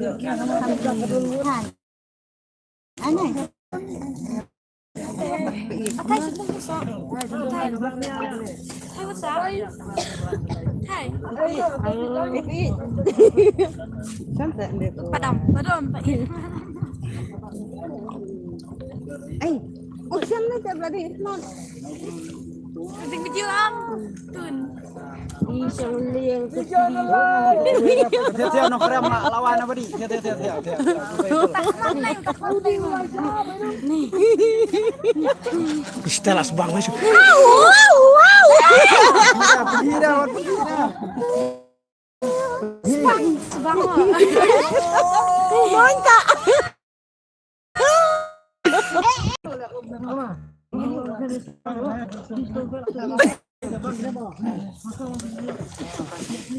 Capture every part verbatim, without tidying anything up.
Hi. Hi, what's up? Hi. Padam, padam, pait. Ai, oh, siang na, tak berani, not. Video am. Tun. Ih, siang liang tu. Thiaw, thiaw, nongkrem la, lawan apa di? Thiaw, thiaw, thiaw, thiaw, thiaw. Ish, telas bang, mas. Pergi dah, pergi dah. Bang, bang. Mantap.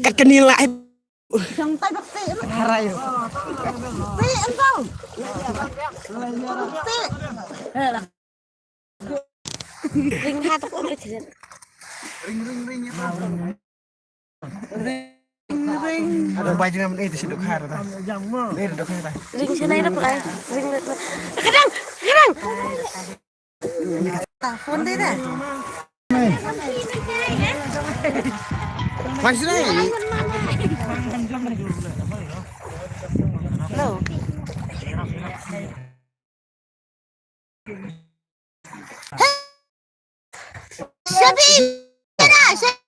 Kat keni lah, eh. Shong tai bak ti. Harai. Ti, engkau. Ti. Ring ha tu ko. Ring, ring, ring, ya. Ring, ring. Ada bai jingam, eh, tu si duk har ta. Eh, duk har ta. Ring sini ada pulai. Ring, ring. Kadang, kadang. Phone deh dah. Mai sini. Hello. Shabi! Shabi!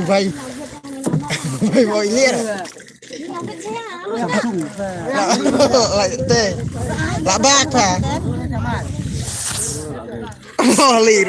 Bai. Bai boi lir. Lai te. La bak pa. Boi lir.